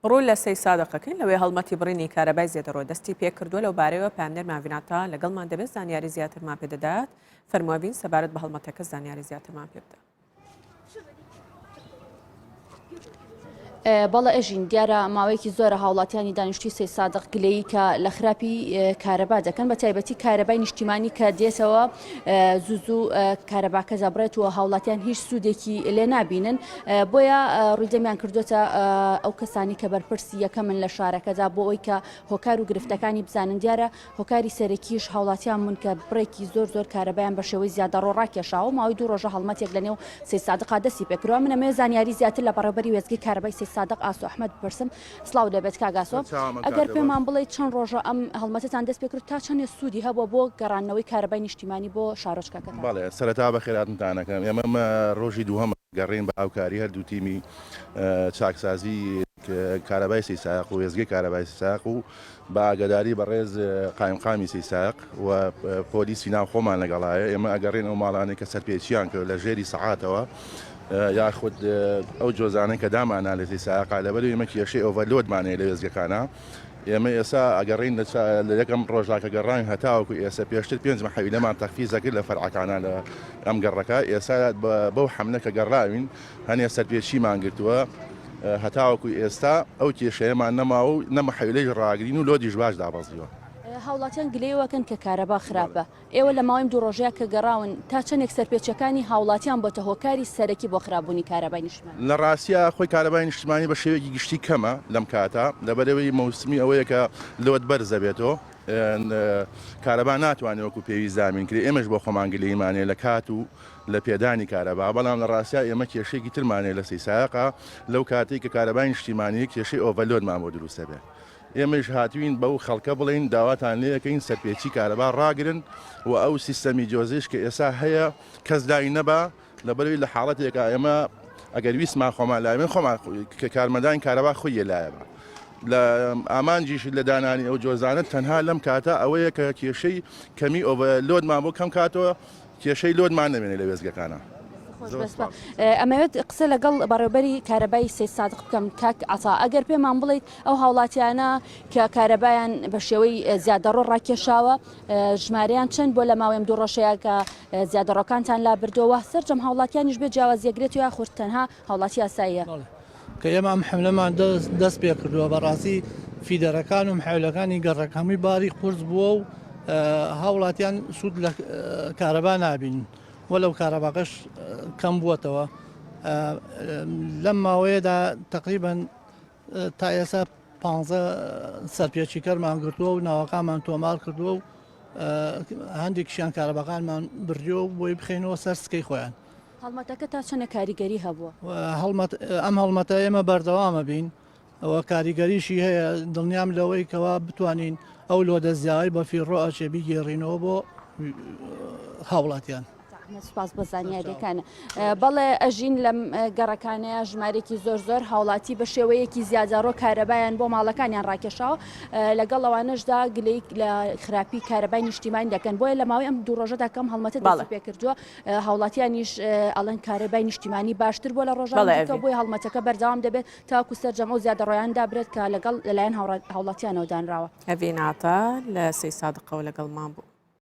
ڕوو لە سەیدسادق ئەکەین، لەوێ هەڵمەتی بڕینی کارەبای زێدەڕۆ دەستی پێکردووە، لەو بارەیەوە پەیامنێرمان ڤیناتا لەگەڵمان دەبێت زانیاری زیاترمان پێدەدات، فەرموو ڤین سەبارەت بە هەڵمەتەکە زانیاری زیاترمان پێ بدە. بەڵێ ئەژین، دیارە ماوەیەکی زۆرە هاوڵاتیانی دانیشتوی سەیدسادق گلەیی کە لە خراپی کارەبا دەکەن بە تایبەتی کارەبای نیشتیمانی کە دێتەوە زوو زوو کارەباکە دەبڕێت و هاوڵاتیان هیچ سوودێکی لێ نابینن بۆیە ڕووی دەمیان کردوتە ئەو کەسانی کە بەرپرسی یەکەمن لە شارەکەدا بۆ ئەوی کە هۆکار و گرفتەکانی بزانن دیارە هۆکاری سەرەکیش هاوڵاتیان بوون کە بڕێکی زۆر زۆر کارەبایان بە شێوەی زیادەڕۆ ڕاکێشاوە ماوەی دوو ڕۆژە هەڵمەتێک لە نێو سەیدسادقا دەستی پێکردوە من ئەمەوێ زانیاری زیاتر لە بەڕێوبەری وێستگەی کارەبای سەیدسادق ئاسۆ ئەحمەد بپرسم سڵاو لێبێت کاک ئاسۆ ئەگەر پێمان بڵێیت چەند ڕۆژە ئەم هەڵمەتەتان دەست پێکرد تا چەندێ سوودی هەبووە بۆ گەڕاندنەوەی کارەبای نیشتیمانی بۆ شارۆچکەکەتان؟ بەڵێ سەرەتا بەخێرهاتنتان ئەکەم ئێمە ڕۆژی دووهەمە گەڕێین بە هاوکاری هەردوو تیمی چاکسازی کارەبای سەیدسادق و وێستگەی کارەبای سەیدسادق و بە ئاگاداری بەڕێز قایمقامی سەیدسادق و پۆلیسی ناوخۆمان لەگەڵایە ئێمە ئەگەڕێین ئەو ماڵانەی کە سەرپێچیان کرد لە ژێری سەعاتەوە یاخود ئەو جۆزانەی کە دامانا لە سەیدسادقا لەبەر ئێمە کێشەی overload مان هەیە لە وێستگەکانا ئێمە ئێسا ئەگەڕین لە یەکەم ڕۆژا کە گەڕاین هەتاوەکو ئێسە پێشتر پێنج مەحەویلەمان تەخفیز دەکرد لە فەرعەکانە لە ئەم گەڕەکە ئێسا بەو حەملە کە گەڕاوین هەنێ سەرپێچیمان گرتووە هەتاوەکو ئێستا ئەو کێشەیەمان نەماوە و نە مەحەویلەیش ڕاگرین و load یش باش دابەزیوە. هاوڵاتیان گلەیی ئەوەکەن کە کارەبا خراپە، ئێوە لە ماوەی ئەم دوو ڕۆژەیا کە گەڕاون تا چەندێک سەرپێچیەکانی هاوڵاتیان بۆتە هۆکاری سەرەکی بۆ خراپبوونی کارەبای نیشتمانی؟ لە ڕاستیا خۆی کارەبای نیشتمانی بە شێوەیەکی گشتی کەمە لەم کاتە، لەبەرئەوەی مەوسمی ئەوەیە کە load بەرز دەبێتەوە کارەبا ناتوانێت وەکو پێویست دابین کرێ، ئێمەش بۆ خۆمان گلەییمان هەیە لە کات و لە پێدانی کارەبا، بەڵام لە ڕاستیا ئێمە کێشەیەکی ترمان هەیە لە سەیدسادقا لەو کاتەی کە کارەبای نیشتیمانی کێشەی overload مان بۆ دروست دەبێت. ئێمەیش هاتووین بەو خەڵکە بڵێین داواتان لێ ئەکەین سەرپێچی کارەبا ڕاگرن و ئەو سیستەمی جۆزەیش کە ئێسا هەیە کەس لای نەبا، لەبەرئەوەی لە حاڵەتێکا ئێمە ئەگەر ویستمان خۆمان لابەین خۆمان کە کارمەندانی کارەبا خۆی لایەبا. لە ئامانجیش لە دانانی ئەو جۆزانە تەنها لەم کاتە ئەوەیە کە کێشەی کەمی overload مان بۆ کەم کاتەوە کێشەی load مان نەمێنێ لە وێستگەکانا. ئەمەوێت قسە لەگەڵ بەڕێوبەری کارەبای سەیدسادق بکەم کاک عەتا ئەگەر پێمان بڵیت ئەو هاوڵاتیانە کە کارەبایان بە شێوەی زیادەڕۆ ڕاکێشاوە ژمارەیان چەند بۆ لە ماوەی ئەم دوو ڕۆژەیە کە زیادەڕۆکانتان لابردووە سەرجەم هاوڵاتیانیش بێ جیاوازیەگرێت و یاخود تەنها هاوڵاتی ئاساییە؟ کە ئێمە ئەم حملەمان دەست پێ کردووە بەڕاستی feeder ەکان و محەولەکانی گەڕەک هەمووی باری قورس بووە و هاوڵاتیان سوود لە کارەبا نابین وە لەو کارەباکەش کەم بووەتەوە لەم ماوەیەدا تقریبان تا ئێستا پ سەرپێچیکەرمان گرتووە و ناوەکانمان تۆمار کردووە و هەندێکیشیان کارەباکانمان بردووە و بۆی بخەینەوە سەر سکەی خۆیان. هەڵمەتەکە تا چەندە کاریگەری هەبووە؟ هەڵمەت ئەم هەڵمەتە ئێمە بەردەوامە بین و کاریگەریشی هەیە دڵنیام لەوەی کەوا بتوانین ئەو load ە زیای بە فیڕۆ ئەچێ بیگێڕینەوە بۆ هاوڵاتیان. سپاس بۆ زانیاریەکان. بەڵێ ئەژین لەم گەڕەکانەیە ژمارێکی زۆر زۆر هاوڵاتی بە شێوەیەکی زیادەڕۆ کارەبایان بۆ ماڵەکانیان ڕاکێشاوە لەگەڵ ئەوانەشدا گلەی لە خراپی کارەبای نیشتیمانی دەکەن بۆیە لە ماوەی ئەم دوو ڕۆژەدا کەم هەڵمەتە دەستی پێکردووە هاوڵاتیانیش ئەڵێن کارەبای نیشتیمانی باشتر بووە لە ڕۆژانی دیکە بۆیە هەڵمەتەکە بەردەوام دەبێت تاکو سەرجەم ئەو زیادەڕۆیان دابرێت کە لەگەڵ لەلایەن هاوڵاتیانەوە دانراوە. ئەڤین عەتا لە سەیدسادقەوە لەگەڵمان بوو.